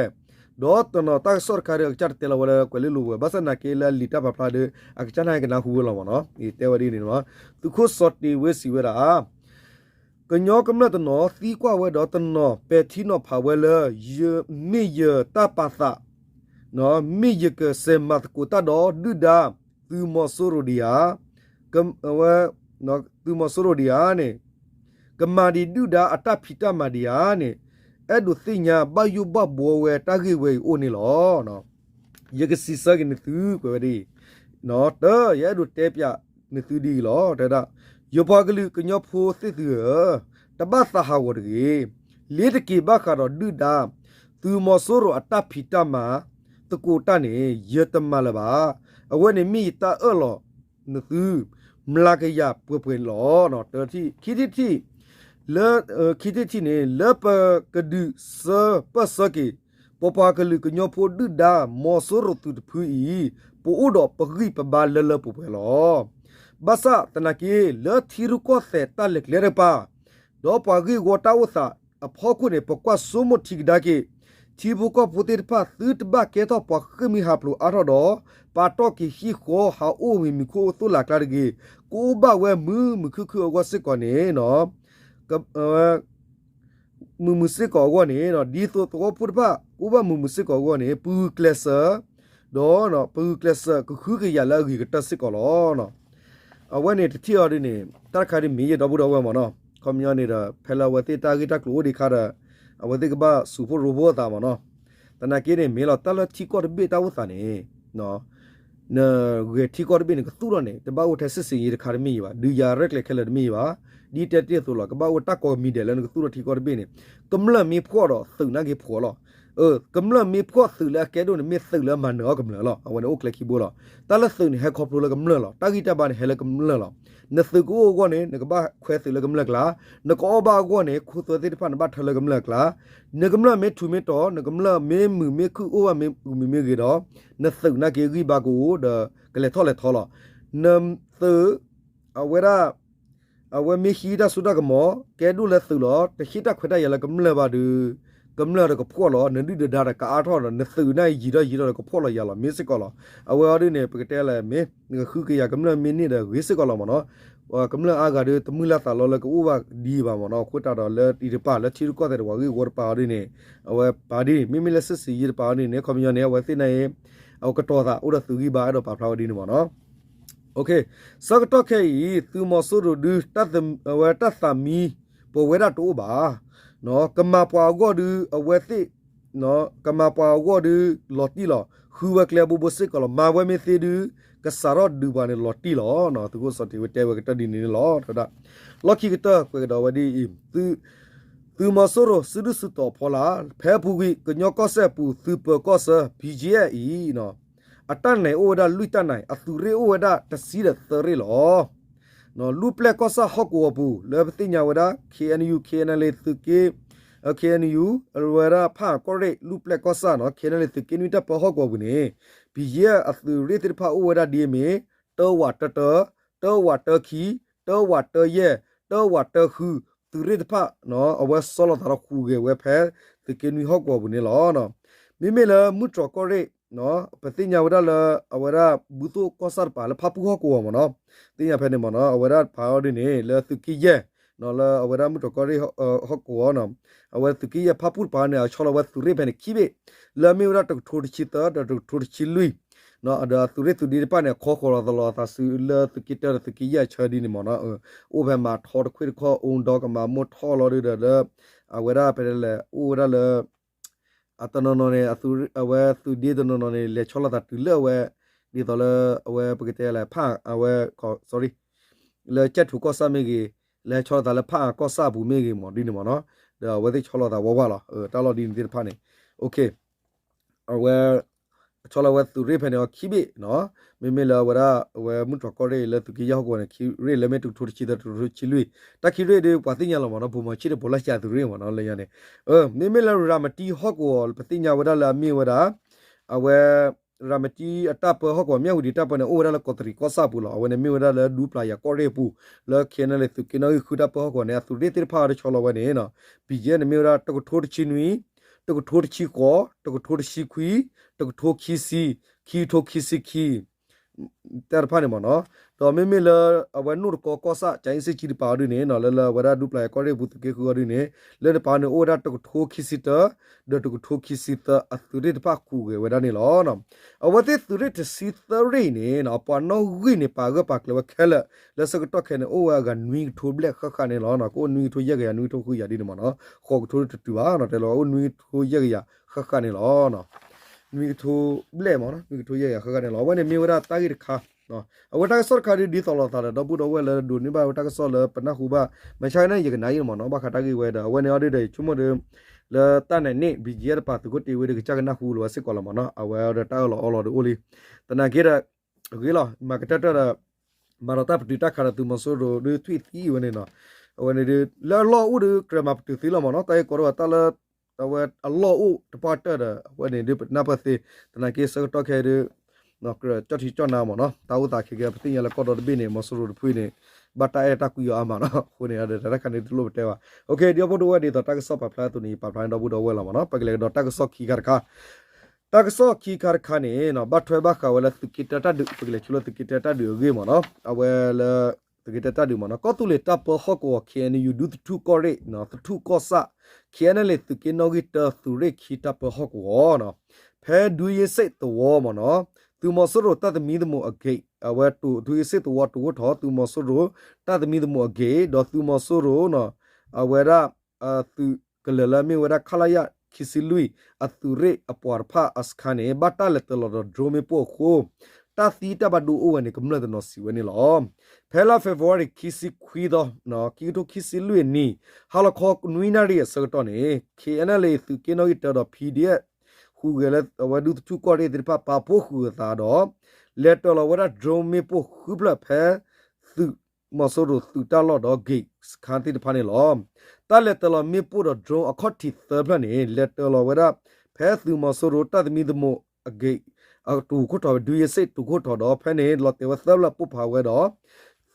ဒီးတနီၤတၢ်ကစီၣ်တခါဒီး အကစၢ်တတဲလီၤဝဲလၢကွဲးလ့လိာ်ဝဲ ဘၣ်ဆၣ်သနာ်က့လၢအလံာ်တၢ်ပာ်ဖျါဒီး အကစၢ်နာ်က့ကနၢ်ဟူဝဲလီၤမ့ၢ်နီၤ တဲဝဲဒ်န့ၣ်နီၤ သုးခိၣ်စီၤတ့ၤဝ့စံးဝဲဒၣ် ကညီကမျၢၢ်တနီၤသံကွၢ်ဝဲဒီးတနီၤပဲာ်ထံနီၤဖးဝဲလၢ မ့ၢ်ယတၢ်ပာ်သး မ့ၢ်ယကစဲးမၤသကိးတၢ်ဒီးဒုၣ်ဒါ သုးမီၤစိရိၤဒံးဧါ, ဝဲ သုးမီၤစိရိၤဒံးဧါန့ၣ် ကမၤဒံးဒုၣ်ဒါအတၢ်ဖံးတၢ်မၤဒံးဧါန့ၣ် အဲၣ်ဒိးသ့ၣ်ညါဘၣ်ယိၣ်ဘၣ်ဘှီဝဲတၢ်ဂ့ၢ်ဝဲအံၤအိၣ်န့ၣ်လီၤ. ယကစံးဆၢက့ၤနသု ကွဲးဝဲဒ်အံၤ, တၢ ယအဲၣ်ဒိးတဲပၠးနသုဒ်အံၤလီၤ. တဲဒၣ် ယပှၤကလုာ်ကညီဖိသ့ၣ်သုဧၢ, တဘၣ်သးဟးဂီၤတဂ့ၤ, လ့တက့ၤဘၣ်ဃးဒီးဒုၣ်ဒါ သုးမီၤစိရိၤအတၢ်ဖံးတၢ်မၤ သကိးတၢ်န့ၣ် ယတမၤလၢၤဘၣ်. အဝဲန့ၣ်မ့ၢ်ယတၢ်အၢၣ်လီၤနသု မျးကယၤပှဲၤပှဲၤန့ၣ်လီၤ. တထံၣ် ခံထံၣ်တထံၣ် လၢ ခံထံၣ်တထံၣ်န့ၣ် လၢပကဒုးဆၢပၢၢ်ဆၢက့ၤ ပပှၤကလုာ်ကညီဖိဒုၣ်ဒါမီၤစိရိၤသုးတဖုအံၤ ပအိၣ်ဒီးပဂံၢ်ပဘါလၢလၢပှဲၤပှဲၤလီၤ. ဘၣ်ဆၣ်သနာ်က့ လၢထံရူၢ်ကီၢ်သဲးတၢ်လဲၤကျဲတကပၤ ဒီးပှၤဂ့ၢ်ဝီတၢ်အိၣ်သးအဖီခိၣ်န့ၣ် ပကွၢ်ဆိကမိၣ်ထံကဒါက့ၤ ထံဖိကီၢ်ဖိသ့ၣ်တဖၣ်သုတဘၣ်ကဲထီၣ်ပှၤဃ့ၢ်မှံဟးဖျိးအါထီၣ်ဒီး ပာ်တီၢ်က့ၤဟံၣ်ဃီဟးအိၣ်မံၤမံၤခိၣ်သိၣ်လးကျါတဂ့ၤ, ကအိၣ်ဘၣ်ဝဲမုာ်မုာ်ခုၣ်ခုၣ်အဂီၢ်စ့ၢ်ကီးန့ၣ် မုာ်မုာ်စ့ၢ်ကီးအဂီၢ်န့ၣ် ဒ်သိးသဝီဖိတဖၣ် ကအိၣ်ဘၣ်မုာ်မုာ်စ့ၢ်ကီးအဂီၢ်န့ၣ် ပဂုာ်ကျဲးစၢး ဒီးပဂုာ်ကျဲးစၢးကဃုကယာ်လၢအဂ့ၤကတၢၢ်စ့ၢ်ကီးလီၤ. အဝဲန့ၣ်တထံၣ်အီၤဒ်န့ၣ် တၢ်တခါဒ်မ့ၢ်ယဲဒီပုၢ်ဒီဝဲၢ်မ့ၢ်နီၤ, ခီပညီန့ၣ်ဒီး ဖဲလၢအဝဲသ့ၣ်တၢ်ဂ့ၢ်တၢ်ကျိၤအိၣ်ဒံးခါဒီး အဝဲသ့ၣ်ကဘၣ်စူးဖှိၣ်ရိဖှိၣ်အသးမ့ၢ်နီၤ. သနာ်က့န့ၣ် မ့ၢ်လီၤတၢ်လၢထံကီၢ်တဘ့ၣ်တၢ်အိၣ်သးန့ၣ် နဂဲၤထံကီၢ်တဘ့ၣ်န့ၣ် ကသူၣ်ထီၣ်န့ၣ် တဘၣ်အိၣ်ထဲစစ်ဆင်ရေးတခါတမ့ၢ်အံၤဘၣ်, ဒုးယၤရဲၣ်ကျဲၤခဲလၢာ်တမ့ၢ်အံၤဘၣ်, ဒ်တဲတ့ၢ်အသိးလီၤ, ကဘၣ်အိၣ်တၢ်ကိးမံၤဒဲးလၢနကသူၣ်ထီၣ်ထံကီၢ်တဘ့ၣ်န့ၣ်, ကမျၢၢ်မ့ၢ်ဖှီၣ်ဒီးသုးနာ်က့ဖှီၣ်လီၤ. ကမျၢၢ်မ့ၢ်ဖှီၣ်သုးလၢအကဲဒိၣ်န့ၣ် မ့ၢ်သုးလၢအမၤနၢၤအီၤကမျၢၢ်လီၤ. အဝဲန့ၣ်အိၣ်ကျဲခံဘိလီၤ. တၢ်လၢသုးန့ၣ်ဟဲခီဖျိလၢကမျၢၢ်လီၤ. တၢ်ဂံၢ်တၢ်ဘါန့ၣ်ဟဲလၢကမျၢၢ်လီၤ. နသုးကအိၣ်အဂီၢ်န့ၣ် နကဘၣ်ခွဲသုးလၢကမျၢၢ်ကျါ, နကအီၣ်ဘၣ်အဂီၢ်န့ၣ် ခိသွဲသ့ၣ်တဖၣ်နဘၣ်ထၢလၢကမျၢၢ်ကျါ, နကမျၢၢ်မ့ၢ်ထူမ့ၢ်တီၤ, နကမျၢၢ်မ့ၢ်မုာ်မ့ၢ်ခုၣ်အိၣ်ဘၣ်မ့ၢ်ဂ့ၤဒီး, နသုးနာ်က့ဂံၢ်ဘါကအိၣ်ဒီး ကလဲၤထီၣ်လဲၤထီလီၤ. နသုး အဝဲဒၣ် အဝဲမ့ၢ်ဟံးတၢ်စိတၢ်ကမီၤ ကဲဒိၣ်လၢသုးလီၤ. တဟ့ၣ်တၢ်ခွဲးတၢ်ယာ်လၢကမျၢၢ်ဘၣ်ဒီး ကမျၢၢ်ဒီးကဖှီၣ်လီၤ. နဒုၣ်နဒါဒီးကအါထီၣ်ဒီး နသုးန့ၣ်ယံၤထီၣ်ယံၤထီၣ်ဒီးကဖှီၣ်လီၤယာ်လီၤ မ့ၢ်စ့ၢ်ကီးလီၤ. အဝဲအီၤဒ်န့ၣ် ပကတဲလဲၣ်မ့ၢ် နကဃုကယာ်ကမျၢၢ်မ့ၢ်န့ၢ်ဒီးဂ့ၤစ့ၢ်ကီးလီၤမ့ၢ်နီၤ. ကမျၢၢ်အါဂၤဒီး တမုၢ်လၢ်သးလီလၢကအိၣ်ဘၣ်ဒ်အံၤဘၣ်မ့ၢ်နီၤ. အဃိသတးဒီးလၢတံၤတပၤ လၢထံရူၢ်ကီၢ်သဲးတဝးဂ့ၢ်ဝီတပၤအီၤဒ်န့ၣ် အဝဲပာ်ဒ်န့ၣ် မ့မ့ၢ်လၢစစ်ဆင်ရေး တပၤအီၤဒ်န့ၣ် ခီပညီန့ၣ် အဝဲသ့ၣ်န့ၣ် အကတီၤသးအိၣ်ဒီးသုးဂံၢ်ဘါ အဲၣ်ဒိးပာ်ဖျါဝဲဒ်န့ၣ်မ့ၢ်နီၤ. ဆၢကတီၢ်ခဲအံၤ သုးမီၤစိရိၤဒုး အဝဲတၢ်သးမံ ပဝဲဒၣ်တအိၣ်ဘၣ်. ကမၤပှၤအဂီၢ်ဒုး အဝဲသ့ၣ် ကမၤပှၤအဂီၢ်ဒုး လီၤတံၢ်လီၤ. ဃုဝဲကျဲဘိဘိစ့ၢ်ကီးလီၤ. မၤဝဲမ့ၢ်သ့ဒုး ကစးထီၣ်ဒုးပှၤန့ၣ်လီၤတံၢ်လီၤ. သုးခိၣ်စီၤတ့ၤဝ့တဲဝဲကတၢၢ်ဒ်န့ၣ်န့ၣ်လီၤ. လီၢ်ခံကတၢၢ်ကွဲးကဒီးဝဲဒ်အံၤ သုးမီၤစိရိၤစုဒုၣ်စုတီၤအဖီလာ် ဖဲအပူၤကွံာ် ကညီကီၢ်စဲၣ်အပူၤ သုးပၢၤကီၢ်ဆၢ ဘံၣ်ယဲၣ် အံၤ အတၢ်နံၣ်အိၣ်ဝဲဒၣ်လွံၢ်တၢ်နံၣ် အသုးရ့ၣ်အိၣ်ဝဲဒၣ်တဆံဒီးသၢရ့ၣ်လီၤ. လူၢ်ပျဲၢ်ကီၢ်ဆၣ်ဟီၣ်ကဝီၤပူၤ လၢပသ့ၣ်ညါဝဲဒၣ် K N U K N L A သုးက့ K N U အဝဲဒၣ်ဖၣ်အၣ်ကီၢ်ရ့ၣ် လူၢ်ပျဲၢ်ကီၢ်ဆၣ်နီၤ K N L A သုးက့နွံတၢ်ပၢဟီၣ်ကဝီၤပူၤန့ၣ် ဘံၣ်ယဲၣ်အသုးရ့ၣ်သ့ၣ်တဖၣ်အိၣ်ဝဲဒၣ်ဒ်အမ့ၢ် တၢဝးတၢတၢ, တၢဝးတၢခံ, တၢဝးတၢယဲၢ်, တၢဝးတၢဃု သုးရ့ၣ်တဖၣ် အဝဲဆီလီၤသးဒီးဟူးဂဲၤဝဲဖဲ သုးက့နွံဟီၣ်ကဝီၤပူၤန့ၣ်လီၤ. မ့မ့ၢ်လၢမုၢ်တြီၢ်ကီၢ်ရ့ၣ် ပသ့ၣ်ညါဝဲဒၣ်လၢ အဝဲဒၣ်ဘူးသိၣ်ကီၢ်ဆၣ်တပၤလၢဖၣ်ပူၣ်ဟီၣ်ကဝီၤမ့ၢ်နီၤ သ့ၣ်ညါဖဲန့ၣ်မ့ၢ်နီၤ အဝဲဒၣ်တပၤအီၤဒ်န့ၣ် လၢသုးက့ယဲၢ် လၢအဝဲဒၣ်မုၢ်တြီၢ်ကီၢ်ရ့ၣ်ဟီၣ်ကဝီၤ အဝဲသုးက့ယဲၢ်ဖၣ်ပူၣ်တပၤန့ၣ် အဆီလီၤဝဲသုးရ့ၣ်ဖဲန့ၣ်ခံဘ့ၣ် လၢအမ့ၢ်ဝဲဒၣ်တကထိတဆံသၢ ဒီးတကထိတဆံလွံၢ် ဒီးသုးရ့ၣ်သုးဒ့တဖၣ်န့ၣ် ခီဃီၤလီၤသးလီၤအသးစုလၢသုးက့တၢဒီးသုးက့ယဲၢ်အဆၢဒ်န့ၣ်မ့ၢ်နီၤ အိၣ်ဖဲမၤထီတခွ့ၣ်တခီၣ် အိၣ်ဒီကမၤမိၢ်ထီၣ်လီၤဒုးဒီးလၢ အဝဲဒၣ်ဖဲလဲၣ် အိၣ်ဝဲဒၣ်လၢ အတနီၤနီၤန့ၣ် အဝဲသုးဒ့တနီၤနီၤန့ၣ် လဲၤဆီလီၤသးတုၤလၢအဝဲ ဒ်သိးလၢ အဝဲပကတဲလဲၣ် ဖၣ်အဝဲ sorry လၢကၠဲၣ်ထူးကီၢ်ဆၣ်မ့ၢ်ဂ့ၤ လဲၤဆီလီၤသးလၢဖၣ်အၣ်ကီၢ်ဆၣ်အပူၤမ့ၢ်ဂ့ၤမ့ၢ်ဒ်န့ၣ်မ့ၢ်နီၤ ဒီးအဝဲသ့ၣ်ဆီလီၤသးဝးဝးလီၤ တၢ်လီၢ်ဒ်န့ၣ်သ့ၣ်တဖၣ်န့ၣ် အဝဲ ဆီလီၤဝဲသုးရ့ၣ်ဖဲန့ၣ်အီၤခံဘ့ၣ်နီၤ မ့မ့ၢ်လၢအဝဲဒၣ် အဝဲမုၢ်တြီၢ်ကီၢ်ရ့ၣ်လၢသုးက့ယဲၢ်ဟီၣ်ကဝီၤန့ၣ် ခံရ့ၣ်လၢမ့ၢ်တကထိတဆံသၢ တကထိတဆံလွံၢ် တၢ်ခံရ့ၣ်ဒ်ပှၤသ့ၣ်ညါလီၤမ့ၢ်နီၤ ဗိုလ်မှူးချစ်ဒီး ဗိုလ်မှူးဆှၢသုးရ့ၣ်မ့ၢ်နီၤ လၢညါန့ၣ် မ့မ့ၢ်လၢရၤမတံဟီၣ်ကဝီၤ ပသ့ၣ်ညါဝဲဒၣ်လၢအမ့ၢ်ဝဲဒၣ် အဝဲ ရၤမတံအတၢ်ပၢဟီၣ်ကဝီၤ မၠၣ်ဝတံၤတၢ်ပၢန့ၣ် အိၣ်ဝဲဒၣ်လၢကီးတရံးကီၢ်ဆၣ်အပူၤလီၤ. အဝဲန့ၣ်မ့ၢ်ဝဲဒၣ်လၢဒူပျၤယၤကီၢ်ရ့ၣ်အပူၤ လၢ KNLA သုးက့နီၣ်ဂံၢ်ဃုတၢ်ပၢဟီၣ်ကဝီၤန့ၣ် အသုးရ့ၣ်သ့ၣ်တဖၣ်အီၤတဆီလီၤဝဲန့ၣ် BGF န့ၣ်မ့ၢ်ဝဲဒၣ် တကထိတဆံနွံ, တကထိတဆံဃိး, တကထိခံဆံ, ခံကထိခံဆံခံ တၢ်တဖၣ်န့ၣ်မ့ၢ်နီၤ. ဒီးမ့မ့ၢ်လၢ အဝဲနိၣ်တကီကီၢ်ဆၣ် ကၠၤအ့စ့ၣ်ကၠံတပၤအီၤဒ်န့ၣ်နီၤ လၢလၢအဝဲဒၣ်ဒူပျၤယၤကီၢ်ရ့ၣ်အပူၤသုးက့ဃုအီၤဒ်န့ၣ် လၢန့ၣ်တပၤန့ၣ် အိၣ်ဝဲဒၣ်တကထိခံဆံတၢ ဒီးတကထိခံဆံသၢ အသုးရ့ၣ်တဖၣ်ဃုာ်ဂဲၤဝဲဒၣ်န့ၣ်လီၤ. အဝဲသ့ၣ်သုးရ့ၣ်တဆံသၢရ့ၣ်အံၤန့ၣ် အပှၤနီၣ်ဂံၢ်န့ၣ် ပာ်ဂၢၢ်ပာ်ကျၢၤဝဲခဲလၢာ် လၢဆၢကတီၢ်ခဲအံၤန့ၣ် အိၣ်ဝဲအဂၤနွံကထိဘျဲၣ်ဃၣ်ဃၣ်န့ၣ်လီၤ. ကအိၣ်နွံကထိယဲၢ်ကယၤ နွံကထိဃုကယၤဒ်န့ၣ်မ့ၢ်နီၤ ဃိးကထိတတုၤဘၣ်နီၤ တဲလီၤ အိၣ်နွံကထိယဲၢ်ကယၤဃၣ်ဃၣ်န့ၣ်လီၤ. နွံကထိဘျဲၣ်မ့ၢ်နီၤ နွံကထိယဲၢ်ကယၤဃၣ်ဃၣ်န့ၣ်လီၤ. အဝဲန့ၣ်မ့ၢ်ဝဲဒၣ်တၢ်ဂ့ၢ်တခါ အဝဲတၢ်ကစီၣ်တခါဒ်ဒ်သိးလိာ်သးဒီး ဒီပုၢ်ဒီဝဲၢ်လၢဒိးန့ၢ်ဘၣ်ဝဲတၢ်ကစီၣ်လၢပနၢ်ဟူဘၣ် မၤဆါန့ၣ် ယကနၣ်အံၤမ့ၢ်နီၤ ဘၣ်ဃးတၢ်ဂ့ၢ်ဝဲဒီး အဝဲန့ၣ်အီၤဒ်ဒီး ယဆိကမိၣ်ဒီး လၢတၢ်နဲၣ်န့ၣ် BGF တပၤသုးခိၣ်တ့ဝ့ဒီး ကစၢ်ကနၢ်ဟူလီၤဝဲစ့ၢ်ကီးလီၤမ့ၢ်နီၤ အဝဲအီၤဒီးတၢ်အၢၣ်လီၤအီလီၤဒီးအိၣ်လံ သနာ်က့ဒီး ဂ့ၤလီၤ မၤကတၢၢ်တၢၢ်ဒီး မၤဒီးတၢ်ပတုာ်တၢ်ခးဒီးသုးမီၤစိရိၤဒုးထွံၣ်သံဝဲန့ၣ်နီၤ အဝဲန့ၣ်ဒုး လၢအလီၢ်အိၣ်ဒုး ကြၢးမၤပတုာ်သံလီၤမ့ၢ်နီၤ တၢ်ဂ့ၢ်ကီတအိၣ်တၢ်လၢ အဝဲအလီၢ်အိၣ်တပှၢ်တၢၢ်ဒီး အဝဲန့ၣ်ဒုးပနၢ်ပၢၢ်သ့ သနာ်က့ဆၢကတီၢ်ခဲအံၤဒုး ကြၢးကၠီၣ်ထံကၠီၣ်နါမ့ၢ်နီၤ တၢ်အိၣ်သးခဲကဲ ပသ့ၣ်ညါလၢကီၢ်ဒီတဘ့ၣ်န့ၣ် မီၤစိရိၤတဖုန့ၣ် ဘၣ်တၢ်အဲၣ်တၢ်ကွံအီၤအါမးနီၤ အဃိန့ၣ်ဒီးတၢ်တခါန့ၣ်တလိၣ်ပတဲဘၣ် ဒီပုၢ်ဒီဝဲၢ်ဒ်သိးတၢ်ကစီၣ်ပာ်ဖျါအသိးန့ၣ် ယပာ်ဖျါန့ၣ်ဒီပုၢ်ဒီဝဲၢ်လီၤမ့ၢ်နီၤ ပကလဲၤကဒီးတၢ်ကစီၣ်ခံခါတခါ တၢ်ကစီၣ်ခံခါတခါန့ၣ် ဘၣ်ထွဲဘၣ်ဃးဝဲလၢသုးက့တၢတၢ်ဒုး ပကလဲၤဆိလၢသုးက့တၢတၢ်ဒုးအဂ့ၢ်မ့ၢ်နီၤ အဝဲလၢ သုးက့တၢတၢ်ဒုးမ့ၢ်နီၤ ကီၢ်သူလ့ၤတၢ်ပၢဟီၣ်ကဝီၤ KNU ဒူသထူၣ်ကီၢ်ရ့ၣ် သထူၣ်ကီၢ်ဆၣ် KNLA သုးက့နီၣ်ဂံၢ်တၢ သုးရ့ၣ်ခံတၢ်ပၢဟီၣ်ကဝီၤ ဖဲဒူယ့စ့ၣ်သဝီမ့ၢ်နီၤ သုးမီၤစိရိၤတၢ်သမံသမိးအဂ့ၢ် အဝဲတိာ်ဒူယ့စ့ၣ်သဝီတိာ်ခိၣ်ထီၣ် သုးမီၤစိရိၤတၢ်သမံသမိးအဂ့ၢ် ဒီးသုးမီၤစိရိၤ အဝဲဒၣ် သုးကလၢၤလၢအမ့ၢ်ဝဲဒၣ် ခလရ ခံဆံလွံၢ် အသုးရ့ၣ်အပှၤတဖၣ်အစခါန့ၣ် ဘၣ်တၢ်လဲၤတၢၤလီၤဒီး drone မ့ၣ်ပိၢ်အဃိ တၢ်သံတၢ်ဘၣ်ဒိအိၣ်ဝဲန့ၣ် ကမျၢၢ်တနီၤစံးဝဲန့ၣ်လီၤ. ဖဲလါ February ခံဆံခွံသီ ခံကထိခံဆံလွံၢ်အနံၣ် ဟါလီၤခီနွံနၣ်ရံၣ်အဆၢကတီၢ်န့ၣ် KNLA သုးက့နီၣ်ဂံၢ်တၢဒီး PDF ဃုာ်ဂဲၤလၢအဝဲဒူသထူၣ်ကီၢ်ရ့ၣ်သ့ၣ်တဖၣ် ပာ်ဖှိၣ်ဃုာ်အသးဒီး လဲၤတၢၤလီၤဝဲဒၣ် drone မ့ၣ်ပိၢ်ဃုဖျၢၣ်ဖဲ သုးမီၤစိရိၤသုးတၢ်လီၢ်ဒီး gate စခါသ့ၣ်တဖၣ်န့ၣ်လီၤ. တၢ်လဲၤတၢၤလီၤမ့ၣ်ပိၢ်ဒီး drone အခီၣ်ထံးသၢဖျၢၣ်န့ၣ် လဲၤတၢၤလီၤဝဲဒၣ် ဖဲသုးမီၤစိရိၤတၢ်သမံသမိးအ gate အတိာ်ခိၣ်ထီၣ် ဒူယ့စ့ၣ်တိာ်ခိၣ်ထီၣ်ဒီး ဖဲန့ၣ် လီၤတဲာ်ဝဲသၢဖျၢၣ်ပိၢ်ဖးဝဲဒီး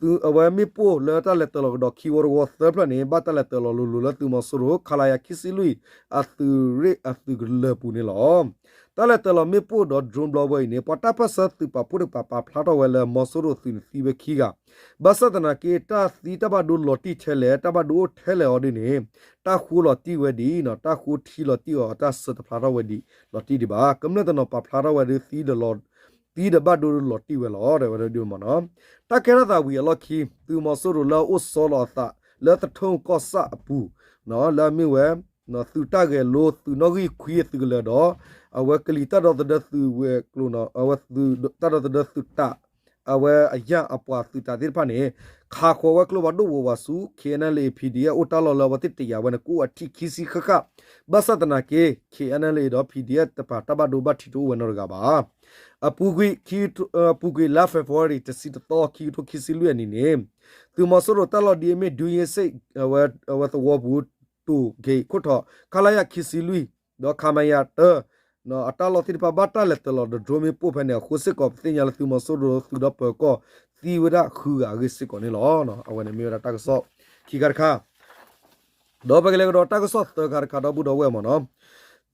သုးအဝဲမ့ၣ်ပိၢ်လၢတၢ်လဲၤတၢၤလီၤကဒီးခံဝီတဝီသၢဖျၢၣ်န့ၣ် ဘၣ်တၢ်လဲၤတၢၤလီၤလိၤလိၤလၢသုးမီၤစိရိၤ ခလရ ခံဆံလွံၢ် အသုးရ့ၣ်အသုးကလၢၤပူၤန့ၣ်လီၤ. တၢ်လဲၤတၢၤလီၤမ့ၣ်ပိၢ်ဒီး drone ဘျီဝဲအံၤန့ၣ် ပှၤတၢ်ပၢၢ်ဆၢသုးပာ်ဖှိၣ်တကပၤပာ်ဖျါထီၣ်ဝဲလၢ မီၤစိရိၤသုးန့ၣ်သံဝဲခံဂၤ ဘၣ်ဆၣ်သနာ်က့ တၢ်သံတၢ်ဘၣ်ဒိလီၤတံၢ်ထဲလဲၣ် တၢ်ဘၣ်ဒိအိၣ်ထဲလဲၣ်အီၤဒ်န့ၣ် တၢ်ဃိလီၤတံၢ်ဝဲဒံး တၢ်ဃိထံလီၤတံၢ်အီၤ တၢ်စၢတဖျါထီၣ်ဝဲဒံးလီၤတံၢ်ဒံးဘၣ်. ကမျၢၢ်တနီၤပာ်ဖျါထီၣ်ဝဲဒီး သံဒီးဘၣ်ဒိလီၤတံၢ်ဝဲလီၤ တဲဝဲဒၣ်ဒ်မ့ၢ်နီၤ. တၢ်ကဲထီၣ်သးဝံၤအလီၢ်ခံ သုးမီၤစိရိၤလၢအအိၣ်ဆီလီၤအသးလၢသထူၣ်ကီၢ်ဆၣ်အပူၤ လၢအမ့ၢ်ဝဲ သုးတၢ်ဂဲၤလိ သုးနီၣ်ဂံၢ်ခွံအသုးကလၢၤဒီး အဝဲကလံၤတၢ်ဒီသဒၢသုးဝဲၤကျိၤ အဝဲတၢ်ဒီသဒၢသုးတၢ် အဝဲအယၢ်အပှၤသုးတၢ်သ့ၣ်တဖၣ်န့ၣ် ခးဃီၤဝဲကျိဖးဒိၣ်ဝးဝးဆူ KNLA PDF အိၣ်တၢ်လီၢ်လၢအဝဲသ့ၣ်တယာ်ဝဲန့ၣ် ကအိၣ်အထံၣ်ခံဆံဃၣ်ဃၣ် ဘၣ်ဆၣ်သနာ်က့ KNLA ဒီး PDF တပၤတၢ်ဘၣ်ဒိဘၣ်ထံးတအိၣ်ဝဲနီတဂၤဘၣ်. အပူၤကွံာ် အပူၤကွံာ်လါ February တဆံတသီ ခံကထိခံဆံလွံၢ်အနံၤန့ၣ် သုးမီၤစိရိၤတၢ်လီၢ်ဒ်အမ့ၢ် ဒူယ့စ့ၣ် အဝဲသဝီပူၤ တိာ်ဂ့ၤခိၣ်ထီၣ် ခလရ ခံဆံလွံၢ် ဒီး ခမရ တၢ အတၢ်လီၢ်သ့ၣ်တဖၣ်ဘၣ်တၢ်လဲၤတၢၤလီၤဒီး drone မ့ၣ်ပိၢ်ဖဲန့ၣ်အဃိစ့ၢ်ကီး ပသ့ၣ်ညါလၢသုးမီၤစိရိၤသုးဒီးပၢၤကီၢ် သံဝဲဒၣ်ဃုဂၤအဂ့ၢ်စ့ၢ်ကီးန့ၣ်လီၤ. အဝဲန့ၣ်မ့ၢ်ဝဲဒၣ်တၢ်ကစီၣ်ခံခါတခါ ဒီးပကလဲၤကဒီးတၢ်ကစီၣ်သၢခါတခါ ဒီပုၢ်ဒီဝဲၢ်မ့ၢ်နီၤ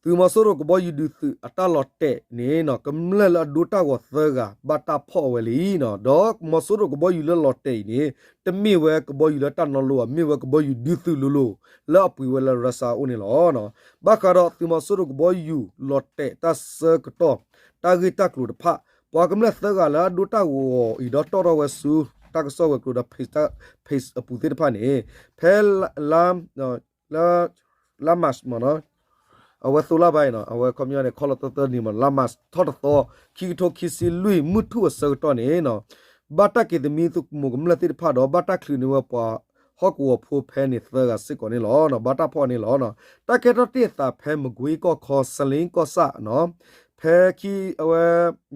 သုးမီၤစိရိၤကဘီယူၤဒုးသုးအတၢ်လီၤတဲာ်န့ၣ်နီၤ ကမျၢၢ်လၢအဒိတၢ်ဂီၤသၢဂၤ ဘၣ်တၢ်ဖီၣ်အဝဲလံနီၤ ဒီးမီၤစိရိၤကဘီယူၤလၢလီၤတဲာ်အံၤန့ၣ် တမ့ၢ်ဝဲကဘီယူၤလၢတၢ်နီလိဘၣ် မ့ၢ်ဝဲကဘီယူၤဒုးသုးလိၤလိၤ လၢအပှ့ၤဝဲလၢ Russia အအိၣ်န့ၣ်လီၤ. ဘၣ်ဃးဒီးသုးမီၤစိရိၤကဘီယူၤလီၤတဲာ်တၢ်ဆၢကတီၢ် တၢ်ဂ့ၢ်တၢ်ကျိၤတဖၣ် ပှၤကမျၢၢ်သၢဂၤလၢအဒိတၢ်ဂီၤအံၤဒီးတီၣ်ထီၣ်ဝဲဆူ တၢ်ကစီၣ်ဝဲၤကျိၤဒီး page အပူၤသ့ၣ်တဖၣ်န့ၣ် ဖဲလါ လါ March မ့ၢ်နီၤ အဝဲသိလါဘါအံၤနီၤ အဝဲခီပညီန့ၣ် ခီလီၤသၢသၢနံၤမ့ၢ် လါ March ထီၣ်တသီ ခံကထိခံဆံလွံၢ် မုၢ်ထူၣ်အဆၢကတီၢ်န့ၣ်နီၤ ဘၣ်တၢ်က့ၤသမံသမိးကမျၢၢ်သ့ၣ်တဖၣ်ဒီး ဘၣ်တၢ်ချုးန့ၢ်ဝဲပှၤဟီၣ်ကဝီၤဖိဖဲန့ၣ်သၢဂၤစ့ၢ်ကီးန့ၣ်လီၤ. ဘၣ်တၢ်ဖီၣ်န့ၣ်လီၤ. တၢ်ကဲထီၣ်တ့ၢ်အသးဖဲမကွ့ကီၢ်ခီ စလ့ကီၢ်ဆၣ်နီၤ ဖဲခံ အဝဲ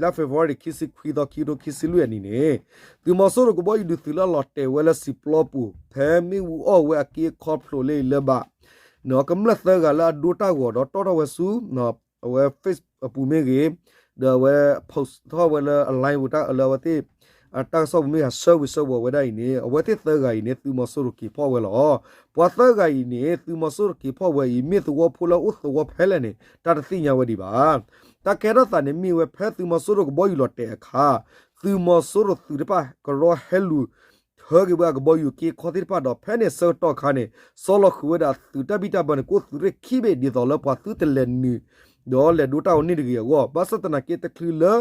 လါ February ခံဆံခွံသီ ခံကထိခံဆံလွံၢ်အနံၤန့ၣ် သုးမီၤစိရိၤကဘီယူၤဒုးသုးလၢအလီၤတဲာ်ဝဲလၢစံာ်ပျီပူၤ ဖဲမ့ၣ်အူအီၣ်ဝဲအက့အခီဖျိလၢအံၤလၢၤဘၣ် ကမျၢၢ်သၢဂၤလၢအဒိတၢ်ဂီၤဒီးတီၣ်ထီၣ်ဝဲဆူ အဝဲ Facebook အပူၤမ့ၢ်ဂ့ၤ, ဒီးအဝဲ post ထီၣ်ဝဲလၢ အ line ပူၤ လၢအဝဲသ့ၣ် တၢ်ကစီၣ်ပူၤမ့ၢ်ဂ့ၤ ဆှၢဝံၤဆှၢဝီၤဝဲဒၣ်အံၤန့ၣ် အဝဲသ့ၣ်သၢဂၤအံၤန့ၣ် သုးမီၤစိရိၤက့ၤဖီၣ်ဝဲလီၤ. ပှၤသၢဂၤအံၤန့ၣ် သုးမီၤစိရိၤက့ၤဖီၣ်ဝဲအံၤ မ့ၢ်သဝီဖိလၢအအိၣ်သဝီဖဲလဲၣ်န့ၣ် တၢ်တသ့ၣ်ညါဝဲဒံးဘၣ်. တၢ်ကဲထီၣ်သးန့ၣ်မ့ၢ်ဝဲဖဲသုးမီၤစိရိၤကဘီယူၤလီၤတဲာ်အခါ သုးမီၤစိရိၤသုးတဖၣ်ကရီဟဲလူၤ ထၢက့ၤဝဲအကဘီယူၤက့ခီသ့ၣ်တဖၣ်ဒီး ဖဲန့ၣ်ဆၢကတီၢ်အခါန့ၣ် စီလီၤဃုာ်ဝဲဒၣ်သုးတၢ်ဘံၣ်တၢ်ဘၢန့ၣ် ကအိၣ်သုးရ့ၣ်ခံဘ့ၣ် ဒ်သိးလၢပှၤသုတလဲၤနုာ် ဒီးလဲၤဒိတၢ်အီၤန့ၣ်တဂ့ၤအဂီၢ်, ဘၣ်ဆၣ်သနာ်က့တချုးလၢ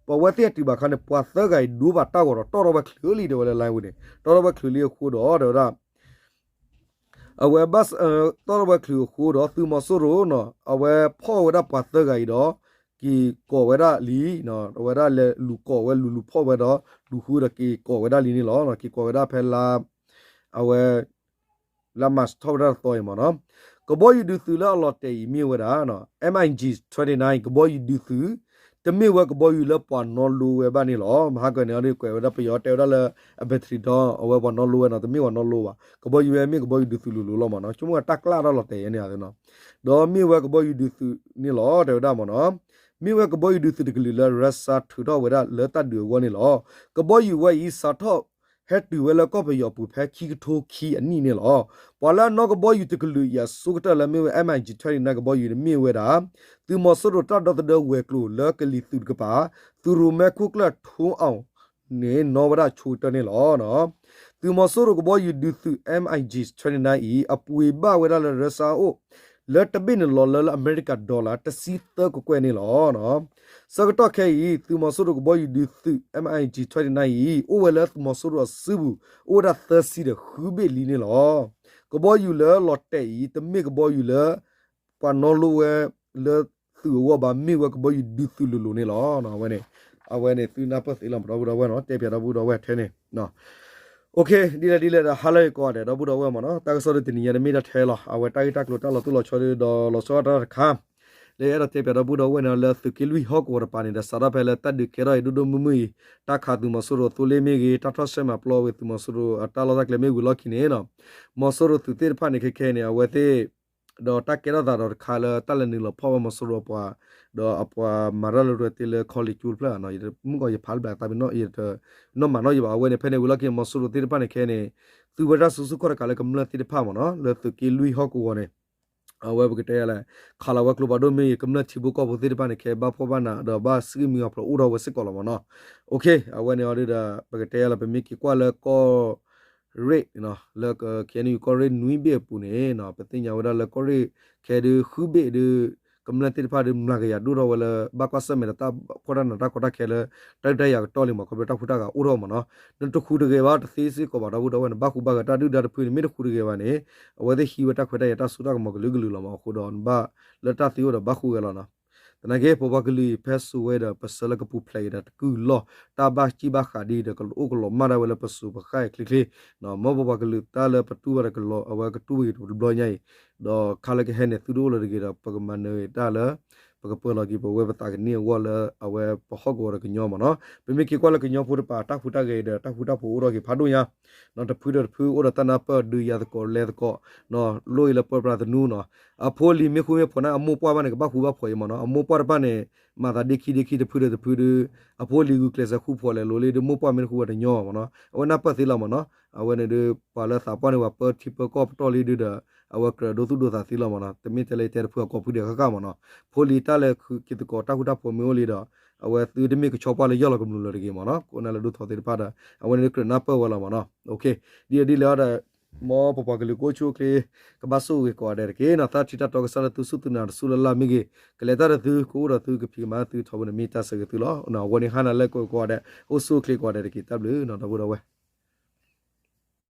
ပဝဲသ့ၣ်အတုၤဘၣ်အခါန့ၣ် ပှၤသၢဂၤအံၤဒိဘၣ်တၢ်ဂီၤဒီး တီၣ်ထီၣ်ဝဲချုးလံ တဲဝဲလၢ line ပူၤန့ၣ် တီၣ်ထီၣ်ဝဲချုးလံအဃိဒီး တဲဝဲဒၣ် အဝဲဘၣ် တီၣ်ထီၣ်ဝဲချုးအဃိဒီး သုးမီၤစိရိၤ အဝဲဖီၣ်ဝဲဒၣ်ပှၤသၢဂၤအံၤဒီး က့ၤကိးဝဲဒၣ်လံ, အဝဲဒၣ်လဲၤလူၤကိးဝဲလူၤလူၤဖီၣ်ဝဲဒီး လူၤဃုဒီးက့ၤကိးဝဲဒၣ်လံန့ၣ်လီၤ. က့ၤကိးဝဲဒၣ်ဖဲလါ အဝဲ လါ March ထီၣ်ဝဲဒၣ်တသီအံၤမ့ၢ်နီၤ. ကဘီယူၤဒုးသုးလၢအလီၤတဲာ်အံၤမ့ၢ်ဝဲဒၣ် MiG twenty-nine ကဘီယူၤဒုးသုး, တမ့ၢ်ဝဲကဘီယူၤလၢပှၤနီလိဝဲဘၣ်န့ၣ်လီၤ. မဟါကၢန့ၣ် အဒုးကွဲးဝဲဒၣ်ပယီၤတဲဝဲဒၣ်လၢ အ battery ဒီး အဝဲပှၤနီလိဝဲနီၤ, တမ့ၢ်ပှၤနီလိဘၣ်. ကဘီယူၤဝဲမ့ၢ်ကဘီယူၤဒုးသုးလိၤလိၤလီၤမ့ၢ်နီၤ, ဆိကမိၣ်တၢ်ကျၣ်ထီၣ်လီၤတဲာ်ယဲန့ၣ်နီၤ. ဒီးမ့ၢ်ဝဲကဘီယူၤဒုးသုးန့ၣ်လီၤ တဲဝဲဒၣ်မ့ၢ်နီၤ. မ့ၢ်ဝဲကဘီယူၤဒုးသုးတကလုာ်လၢ Russia ထုးထီၣ်ဝဲဒၣ်လၢတၢ်ဒုးအဂီၢ်န့ၣ်လီၤ. ကဘီယူၤဝဲအံၤ စးထီၣ်ဟဲတုၤဝဲလၢကီၢ်ပယီၤပူၤဖဲခံကထိခံအနံၣ်န့ၣ်လီၤ. ပှၤလၢအနီၣ်ကဘီယူၤတကလုာ်အံၤအဆိကတၢၢ်လၢမ့ၢ်ဝဲ MiG twenty-nine ကဘီယူၤန့ၣ်မ့ၢ်ဝဲဒၣ် သုးမီၤစိရိၤတၢ်ဒီသဒၢဝဲၤကျိၤလၢကလံၤသုးတကပၤ သုးရိၣ်မဲခိၣ်ကျၢၢ်ထိအီၤန့ၣ် နီၣ်ဝဲဒၣ်ဆိကတၢၢ်န့ၣ်လီၤ. သုးမီၤစိရိၤကဘီယူၤဒုးသုး MiG twenty-nine အံၤ အပှ့ၤဘၣ်ဝဲဒၣ်လၢ Russia အအိၣ် လၢတဘ့ၣ်န့ၣ်လီၤလၢလၢအမဲရကၤ dollar တဆံသၢကကွဲၢ်န့ၣ်လီၤ. ဆၢကတီၢ်ခဲအံၤ သုးမီၤစိရိၤကဘီယူၤဒုးသုး MiG twenty-nine အံၤ အိၣ်ဝဲလၢသုးမီၤစိရိၤအစုပူၤ အိၣ်ဝဲဒၣ်သၢဆံဒီးဃုဘ့ၣ်လံန့ၣ်လီၤ. ကဘီယူၤလၢလီၤတဲာ်အံၤ တမ့ၢ်ကဘီယူၤလၢ ပှၤနီလိဝဲ လၢသုးအဂီၢ်ဘၣ်, မ့ၢ်ဝဲကဘီယူၤဒုးသုးလိၤလိၤန့ၣ်လီၤ. အဝဲန့ၣ် အဝဲန့ၣ်သုနၢ်ပၢၢ်သ့လီၤ ဒီပုၢ်ဒီဝဲၢ်နီၤ, တဲပၠးဒီပုၢ်ဒီဝဲၢ်ထဲန့ၣ် ဒ်လဲၣ်ဒ်လဲၣ်ဒီး ဟါလၢအဂ့ၤကိးဂၤဒဲး ဒီပုၢ်ဒီဝဲၢ်မ့ၢ်နီၤ, တၢ်ကစီၣ်ဒ်တနံၤညါန့ၣ်မ့ၢ်ဒၣ်ထဲလီၤ. အဝဲတၢ်ဂ့ၢ်တၢ်ကျိၤတၢ်လီၤတိၢ်လီၤဆီဒ်ဒီးလီၤဆီဒၣ်တၢ်တခါ လၢအဲၣ်ဒိးတဲပၠးဒီပုၢ်ဒီဝဲၢ်န့ၣ် လၢသုးက့လွံၢ်ဟီၣ်ကဝီၤတပၤန့ၣ်ဒီး စးထီၣ်ဖဲလၢတၢ်ဒုးကဲထီၣ်အံၤဒိၣ်ဒိၣ်မုၢ်မုၢ်အံၤ တၢ်ခးသုးမီၤစိရိၤအသိလ့ၣ်မ့ၢ်ဂ့ၤ, တၢ်ထီၣ်ဆှဲမၤပျီဝဲသုးမီၤစိရိၤအတၢ်လီၢ်တၢ်ကျဲမ့ၢ်ဝံၤလီၢ်ခံန့ၣ် မီၤစိရိၤသုးသ့ၣ်တဖၣ်န့ၣ် ခဲခဲန့ၣ် အဝဲသ့ၣ် ဒီးတၢ်ကဲထီၣ်သးဒီးတခါလၢတၢ်လဲၤနုာ်လီၤဖီၣ်ဝဲမီၤစိရိၤအပှၤ ဒီးအပှၤမၤတၢ်လၢတၢ်တ့လၢ college ကၠိတဖျၢၣ် မုၢ်ကီးယဖးလၢဘျးသးပ့ၤနီၣ် ယတနီၣ်မၤနီၣ်ယဘၣ်. အဝဲန့ၣ် ဖဲန့ၣ်ဝံၤလီၢ်ခံန့ၣ် မီၤစိရိၤသ့ၣ်တဖၣ်န့ၣ် ခဲန့ၣ် သူဝဲတၢ်စုဆူၣ်ခီၣ်တကးလၢကမျၢၢ်သ့ၣ်တဖၣ်မ့ၢ်နီၤ, လၢသုးက့လွံၢ်ဟီၣ်ကဝီၤန့ၣ် အဝဲပကတဲယၤလဲၣ် ခးလီၤဝဲကျိဖးဒိၣ်မ့ၢ်ဂ့ၤ ကမျၢၢ်ထံဖိကီၢ်ဖိသ့ၣ်တဖၣ်န့ၣ် ခဲဘၣ်ဖှီၣ်ဘၣ်နး ဒီးဘၣ်စံၣ်မံအီၤဖျိးအိၣ်ထီၣ်ဝဲစ့ၢ်ကီးလီၤမ့ၢ်နီၤ. အဝဲန့ၣ်အီၤဒ်ဒီး ပကတဲယၤလဲၣ် ပမ့ၢ်က့ၤကွၢ်လၢကီၢ် ရ့ၣ် လၢ KNU ကီၢ်ရ့ၣ်နွံဘ့ၣ်အပူၤန့ၣ် ပသ့ၣ်ညါဝဲဒၣ်လၢကီၢ်ရ့ၣ်ခဲဒုးဃုဘ့ၣ်ဒုး ကမျၢၢ်သ့ၣ်တဖၣ်ဒုး မျးကယၤဒိၣ်ထီၣ်ဝဲလၢ ဘၣ်ကွၢ်ဆၢၣ်မဲာ်ဒီးတၢ်ဖှီၣ်တၢ်နးတၢ်ကီတၢ်ခဲလၢ တၢ်ဒုးတၢ်ယၤကတီၢ်လံမ့ၢ် ခီဖျိတၢ်ဖှူတၢ်ဂၤအိၣ်ထီၣ်မ့ၢ်နီၤ. နတဃုတဂဲၤဘၣ်တသ့စ့ၢ်ကီးဘၣ် ဒီပုၢ်ဒီဝဲၢ်န့ၣ် ဘၣ်ဃူဘၣ်ဂဲၤတၢ်ဒုၣ်ဒါတဖုန့ၣ် မ့ၢ်တဃုတဂဲၤဘၣ်န့ၣ် အဝဲသ့ၣ်ဟံးဝဲတၢ်ခွဲးတၢ်ယာ်တၢ်စိတၢ်ကမီၤကလုာ်ကလုာ်လီၤမ့ၢ် အဃိဒီးနဘၣ်လၢတၢ်သံအိၣ်ဒီးဘၣ်ဃူဝဲလီၤနီၤ. သနာ်က့ ပပှၤကလုာ်အံၤ ဖဲစိၤဝဲဒီး ပဆၢလၢကပူၤဖျဲးအံၤဒီး တကုၢ်လီၢ် တၢ်ဘၣ်စံၣ်ဘၣ်ဃးဒ်ဒီး ကအိၣ်ကလီၤမၢ်ဒၣ်ဝဲလၢပစိၤပဃၢ်အံၤချ့ချ့ မ်ပပှၤကလုာ်တၢ်လၢပတူၢ်ဘၣ်ဒီးကလီၤ အဝဲကတူၢ်ဘၣ်က့ၤတဘျီညါအံၤ ဒီးခါလၢကဟဲန့ၣ် သုတအိၣ်လၢၤတဂ့ၤဒီး ပကမၤနၢၤတၢ်လၢ ပကပၢၤလီၤက့ၤပဝဲပသးကန့ၢ်အဂီၢ်လၢ အဝဲပဟီၣ်ကဝီၤဒီးကညီမ့ၢ်နီၤ. ပမ့ၢ်က့ၤကွၢ်လၢကညီဖိတပၤ တၢ်ဟူးတၢ်ဂဲၤဒီး တၢ်ဃူတၢ်ဖိးအိၣ်ထီၣ်က့ၤဖးဒိၣ်ညါ တဖုဒီးတဖုအိၣ်ဒီးတၢ်နၢ်ပၢၢ် ဒုးယၤသကိးလဲၤသကိး လိၣ်အံၤလၢပၢပြးသနူနီၤ. အဖိအလံၤမ့ၢ်ဃူမ့ၢ်ဖိးန့ၣ် အမိၢ်ပှၢ်ဘၣ်န့ၣ် ကဘၣ်ဃူဘၣ်ဖိးအံၤမ့ၢ်နီၤ. အမိၢ်ပှၢ်တဖၣ်န့ၣ် မၤသးဒ့ခံဒ့ခံတဖုဒီးတဖုဒီး အဖိအလံၤဂုာ်ကျဲးစၢးဃူဖိးလဲၤလိၤလံဒီး မိၢ်ပှၢ်မ့ၢ်တဃူဘၣ်တညီမ့ၢ်နီၤ. အဝဲနၢ်ပၢၢ်သ့လီၤမ့ၢ်နီၤ. အဝဲန့ၣ်ဒီး ပှၤလၢသးပှၢ်န့ၣ် ပှၤပၢထံပၢကီၢ်ပတီၢ်လံဒုးဒီး အဝဲကြၢးဒိသူၣ်ဒိသးသ့လီၤမ့ၢ်နီၤ. တမ့ၢ်တဲလၢယတဲတဖုအကိာ်ဖုဒဲးဃၣ်ဃၣ်မ့ၢ်နီၤ. ဖိလံၤတၢ်လဲၤဃုာ်က့ၤသကိးတၢ်ဃူတၢ်ဖိးမ့ၢ်အိၣ်လံဒီး အဝဲသုတမ့ၢ်ကဆီပှၢ်လၢယီၢ်လီၤကမျူၤလၢၤတဂ့ၤမ့ၢ်နီၤ. ကိးနၢ်လၢဒိၣ်ထီသ့ၣ်တဖၣ်ဒီး အဝဲန့ၣ်ဒီးကြၢးနၢ်ပၢၢ်ဝဲလီၤမ့ၢ်နီၤ. ဒ်အံၤဒ်လဲၣ်ဒီး မ်ပပှၤကလုာ်ကအိၣ်ဆူၣ်အိၣ်ချ့ ကဘၣ်ဆိၣ်ဂ့ၤကိးဂၤဒဲးတက့ၢ်နီၤ. သးထံၣ်တၢ်တီကစၢ်လၢသုစူၢ်သုနာ်တစူၢ်လၢ်လၢ်မ့ၢ်ဂ့ၤ ကလဲၤတၢ်ဒီးသု ကအိၣ်ဒီးသုကဖံးကမၤသုထီဘိန့ၣ် မ့ၢ်တၢ်ဆၢဂ့ၤသုလီၤ. အဝဲန့ၣ်ဟါနၤလၢကိးဂၤဒဲး အိၣ်ဆူၣ်အိၣ်ချ့ကိးဂၤဒဲးတက့ၢ်. တၢ်ဘျုးနီၤ ဒီပုၢ်ဒီဝဲၢ်.